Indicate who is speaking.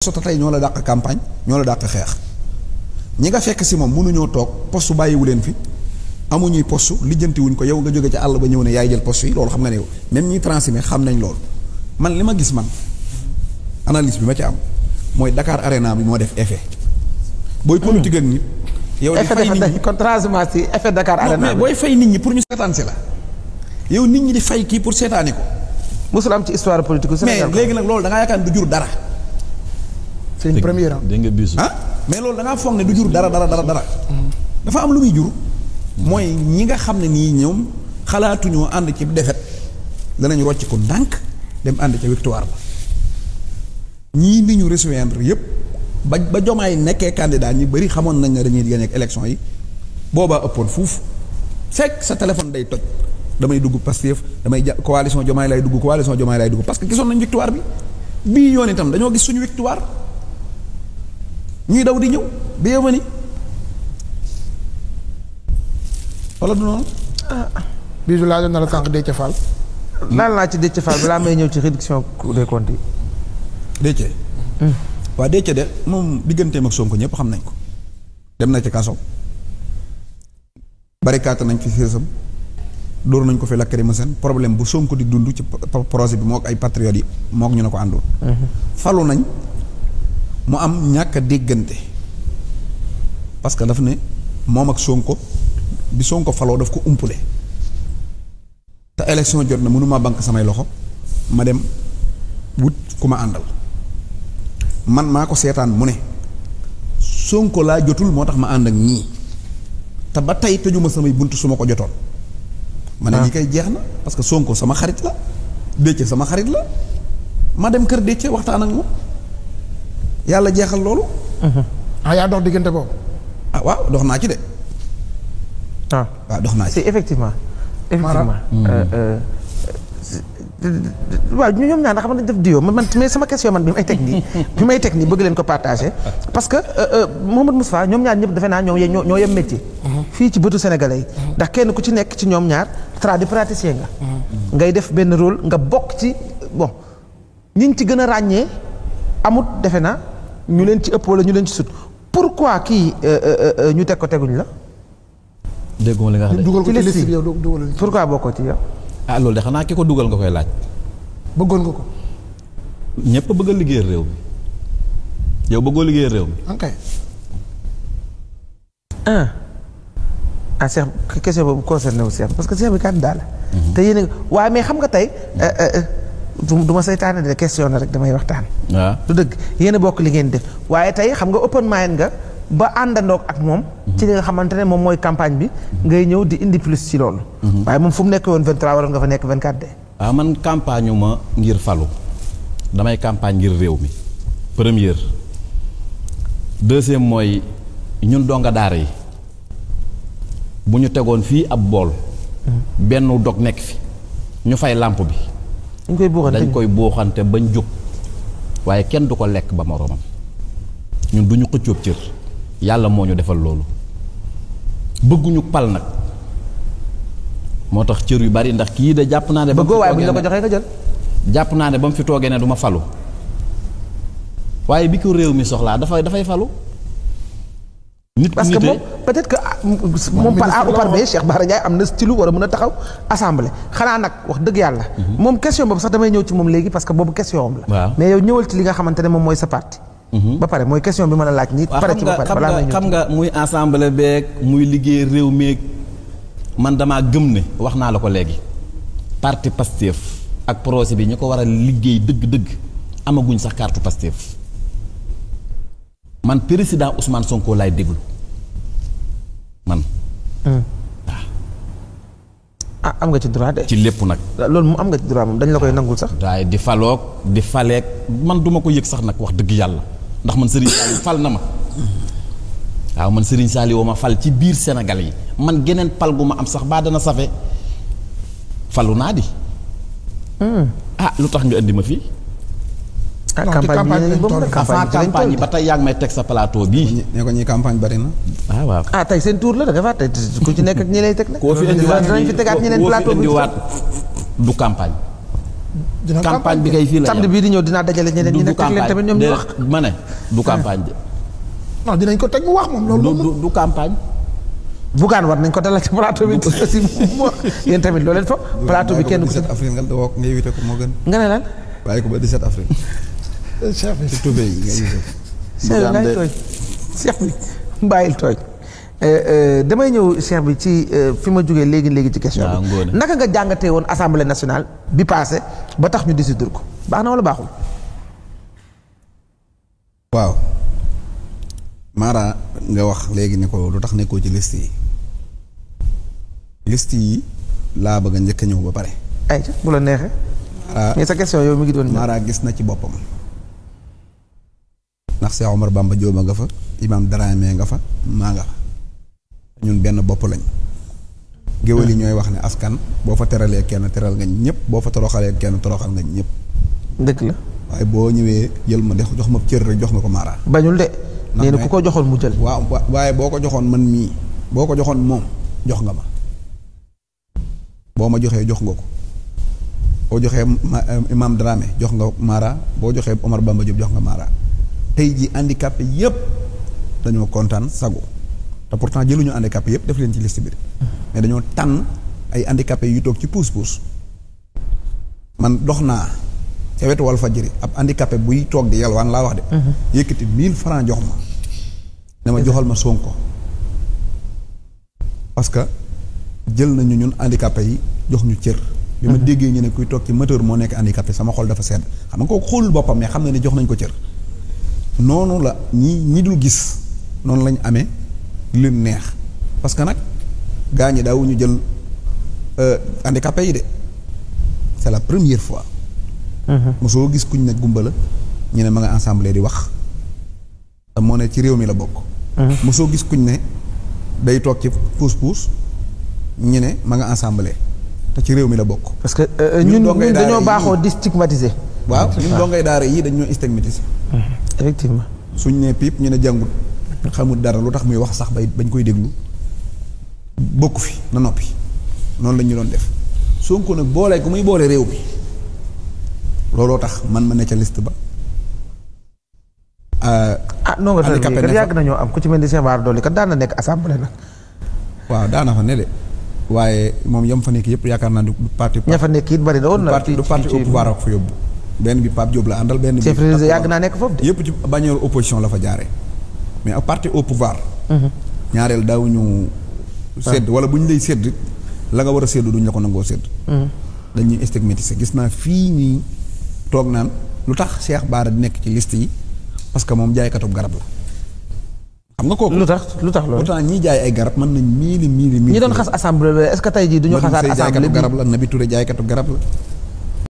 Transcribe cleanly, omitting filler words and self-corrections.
Speaker 1: sota tey ñoo la dàq campagne ñoo la dàq xeex ñi nga fekk si moom mënuñoo toog poste bàyyiwu leen fi amuñuy poste lijjanti wuñ ko yow nga jóge ci àll ba ñëw ne yaay jël poste yi loolu xam nga ne yow même ñi transmettre xam nañ loolu man li ma gis man analyse bi ma ci am mooy Dakar Arena bi moo def effet booy politique ak nit yow di fay nit ñi
Speaker 2: kon transhumance yi effet Dakar Arena
Speaker 1: booy fay nit ñi pour ñu seetaan si la yow nit ñi di fay kii pour seetaani ko
Speaker 2: musul am ci histoire politique Sénégal
Speaker 1: mais léegi nag loolu da ngaa yaakaar du jur dara
Speaker 2: c'est une première
Speaker 3: dégg nga bisu
Speaker 1: mais loolu da ngaa foog ne du jur dara dafa am lu muy jur mooy ñi nga xam ne nii ñoom xalaatuñoo ànd ci défaite danañ rocc ko ndànk dem ànd ca victoire ba ñii ni ñu rejoindre yépp ba Jomaay nekkee candidat ñi bëri xamoon nañ ne dañuy gagné ak élection yi boobaa ëppoon fuuf fekk sa téléphone day toj damay dugg Pastef damay coalition Jomaay lay dugg coalition Jomaay lay dugg parce que gisoon nañ victoire bi bii yoon itam dañoo gis suñu victoire ñuy daw di ñëw bienvenue wala du noonu.
Speaker 4: bisu laajoon na la sànq Déthié Fall.
Speaker 2: laal naa ci Déthié Fall balaa may ñëw ci réduction des comptes yi.
Speaker 1: Déthié. waa Déthié de moom digganteem ak Sonko ñëpp xam nañ ko. dem na ci kaso. barikaat nañ fi séesam. dóor nañ ko fi lacrymogène problème bu Sonko di dund ci projet bi moo ay patriotes yi moo ñu ne ko àndoon. falu nañ. mu am ñàkk a déggante parce que daf ne moom ak Sonko bi Sonko faloo daf ko umpule te élection jot na mënuma banque samay loxo ma dem wut ku ma àndal man maa ko seetaan mu ne Sonko laa jotul moo tax ma ànd ak ñii te ba tey tëjuma samay bunt su ma ko jotoon ma ne lii kay jeex na parce que Sonko sama xarit la Déthié sama xarit la ma dem kër Déthié waxtaan ak moom yàlla jeexal loolu.
Speaker 4: yaa dox diggante boobu.
Speaker 1: waaw dox naa ci de. waaw dox naa ci.
Speaker 2: effectivement. waaw ñoom ñaar xam nga dañ def diwo man mais sama question man bi may teg nii bëgg leen ko partager parce que Mouhamadou Moustapha ñoom ñaar ñëpp defe naa ñoo yem métier. fii ci bëtu sénégalais yi. ndax kenn ku ci nekk ci ñoom ñaar tradipraticien nga. ngay def benn rôle nga bokk ci bon ñiñ ci gën a ràññee amut defe naa. ñu leen ci ëpp wala ñu leen ci sut pourquoi kii ñu teg ko teguñ la.
Speaker 3: dégguma li nga xam ne
Speaker 4: dugal ko ci liste bi yow dugal
Speaker 2: pourquoi bokkoo ci yow.
Speaker 3: loolu de xanaa ki ko dugal nga koy laaj.
Speaker 4: bëggoon nga ko.
Speaker 3: ñëpp bëgg a liggéeyal réew mi yow bëggoo liggéeyal réew mi.
Speaker 4: ok.
Speaker 2: Cheikh question boobu concerné wu Cheikh parce que Cheikh bi candidat la. te yéen waaye mais xam nga tey. du ma saytaane de question na rek damay waxtaan.
Speaker 3: waaw
Speaker 2: du dëgg yéen a bokk li ngeen def waaye tey xam nga open mind nga ba àndandoog ak moom. ci li nga xamante ne moom mooy campagne bi. ngay ñëw di indi plus ci loolu. waaye moom fu mu nekk woon 23 waroon nga fa nekk 24 de.
Speaker 3: waaw man campagne ma ngir falu damay campagne ngir réew mi première. deuxième mooy ñun donga daara yi bu ñu tegoon fii ab bool. benn dog nekk fi ñu fay làmp bi. dañ koy buuxante bañ jóg waaye kenn du ko lekk ba moroomam ñun du ñu xëccoob cër yàlla moo ñu defal loolu bëgguñu pal nag moo tax cër yu bari ndax kii de jàpp naa ne.
Speaker 2: bëggoo waaye bu ñu la ko joxee nga jël.
Speaker 3: jàpp naa ne ba mu fi toogee ne du ma falu waaye bi ko réew mi soxlaa dafay falu. nit
Speaker 2: parce que moom peut-être que moom par A ou par B Cheikh Bara Ndiaye am na style war a mën a taxaw assemblée xanaa nag wax dëgg yàlla. moom question boobu sax damay ñëw ci moom léegi parce que boobu question am la.
Speaker 3: waaw
Speaker 2: mais yow ñëwal ci li nga xamante ne moom mooy sa parti. ba pare mooy question bi ma la laaj nii. pare ci ba pare balaa may ñëw
Speaker 3: xam nga muy assemblée beeg muy liggéey réew meeg man damaa gëm ne wax naa la ko léegi parti Pastef ak projet bi ñu ko war a liggéey dëgg-dëgg amaguñ sax carte Pastef man président Ousmane Sonko laay déglu man.
Speaker 2: am nga ci droit de.
Speaker 3: ci lépp nag.
Speaker 2: loolu moom am nga ci droit moom dañ la koy nangul sax.
Speaker 3: waaye di faloog di faleeg man duma ko yëg sax nag wax dëgg yàlla ndax man Serigne Saliou fal na ma. waaw man Serigne Saliou ma fal ci biir Sénégal yi man geneen pal gu ma am sax baa dana safe falu naa di. lu tax nga indi ma fii. campagne yi ba tey yaa ngi may teg sa plateau bii.
Speaker 1: ne ko ñuy campagne bari na.
Speaker 3: waaw.
Speaker 2: tey seen tour la da nga faa tey ku ci nekk ak ñi lay teg nag.
Speaker 3: koo fi indiwaat
Speaker 2: dinañ fi tegaat ñeneen plateau bi
Speaker 3: du campagne.
Speaker 4: dina
Speaker 3: campagne bi kay fii la
Speaker 2: samedi bii di ñëw dinaa dajale ñeneen ñi nekk teg leen tamit ñoom ñu wax.
Speaker 3: ma ne du campagne de.
Speaker 4: non dinañ ko teg mu wax moom loolu.
Speaker 3: du campagne.
Speaker 2: Bougane war nañ ko dalal ci plateau bi aussi mu wax yéen tamit loo leen fa. plateau bi kenn ku ci
Speaker 1: 17 avril nga woo nga invité ko moo gën.
Speaker 2: nga ne lan.
Speaker 1: bàyyi ko ba 17 avril.
Speaker 4: chef bi
Speaker 1: ci tubé yi nga invité ko.
Speaker 2: Cheikh bi ngay tooñ Cheikh bi bàyyil tooñ. damay ñëw Cheikh bi ci fi ma jógee léegi ci question bi. naka nga jàngatee woon assemblée nationale bi passé ba tax ñu dissoudre ko baax na wala baaxul.
Speaker 1: waaw. Mara nga wax léegi ne ko lu tax nekkoo ci liste yi. liste yi laa bëgg a njëkk a ñëw ba pare.
Speaker 2: ay bu la neexee. mais sa question yow mi ngi doon.
Speaker 1: Mara gis na ci boppam. ndax Cheikh Omar Bamba Diop nga fa Imam Dramé nga fa maa nga fa. ñun benn bopp lañ. géwél yi ñooy wax ne askan boo fa teralee kenn teral nga ñëpp boo fa toroxalee kenn toroxal nga ñëpp.
Speaker 2: dëgg la.
Speaker 1: waaye boo ñëwee jël ma jox ma cër rek jox nga ko Mara.
Speaker 2: bañul de. nee na ku ko joxoon mu jël.
Speaker 1: waaw waaye boo ko joxoon man mii boo ko joxoon moom jox nga ma. boo ma joxee jox nga ko. boo joxee Imam Dramé jox nga Mara boo joxee Omar Bamba Diop jox nga Mara. tey ji handicapé yëpp dañoo kontaan sago te pourtant jëluñu handicapé yëpp def leen ci liste bi mais dañoo tànn ay handicapé yu toog ci puus-puus man dox naa ca wetu Walfadjri ab handicapé buy toog di yalwaan laa wax de yëkkati 1000 francs jox ma dama joxal ma Sonko parce que jël nañu ñun handicapé yi jox ñu cër bi ma déggee ñu ne kuy toog ci moteur moo nekk handicapé sama xol dafa sedd xam nga kooku xoolul boppam mais xam na ne jox nañ ko cër noonu la ñi dul gis noonu lañ amee leen neex parce que nag gaa ñi daawuñu jël handicapé yi de c'est la première fois mosoo gis kuñ ne gumba la ñu ne ma nga assemblée di wax te moo ne ci réew mi la bokk mosoo gis kuñ ne day toog ci puus-puus ñu ne ma nga assemblée te ci réew mi la bokk
Speaker 2: parce que ñun dañoo baaxoo di stigmatiser
Speaker 1: waaw ñun dongay daara yii dañ ñoo stigmatiser
Speaker 2: effectivement
Speaker 1: suñ ne piip ñu ne jàngut xamul dara lu tax muy wax sax bañ koy déglu bokku fi na noppi noonu la ñu doon def Sonko nag boolee ku muy boole réew mi looloo tax man ma ne ca liste ba.
Speaker 2: non nga tënk kat yàgg nañoo am ku ci mel ni Cheikh Bara Dolly kat daan na nekk assemblée nag.
Speaker 1: waaw daana fa ne de waaye moom yam fa nekk yëpp yaakaar naa du parti.
Speaker 2: ña fa nekk it bari na woon na.
Speaker 1: du parti au pouvoir ak fa yóbbu. benn bi Pape Diop la àndal benn bi.
Speaker 2: chef religieux yàgg naa nekk foofu de.
Speaker 1: yëpp ci bannière opposition la fa jaaree mais ak parti au pouvoir. ñaareel daawuñu sedd wala bu ñu lay sedd la nga war a sedd duñ la ko nangoo sedd. dañuy stigmatiser gis naa fii ñii toog naan lu tax Cheikh Bara di nekk ci liste yi parce que moom jaaykatub garab la. xam nga kooku
Speaker 2: lu tax loolu.
Speaker 1: pourtant ñiy jaay ay garab mën nañ miili.
Speaker 2: ñi doon xas assemblée est-ce que tey jii duñu xasaat assemblée
Speaker 1: jaaykatu garab la Nabi Touré jaaykatu garab la.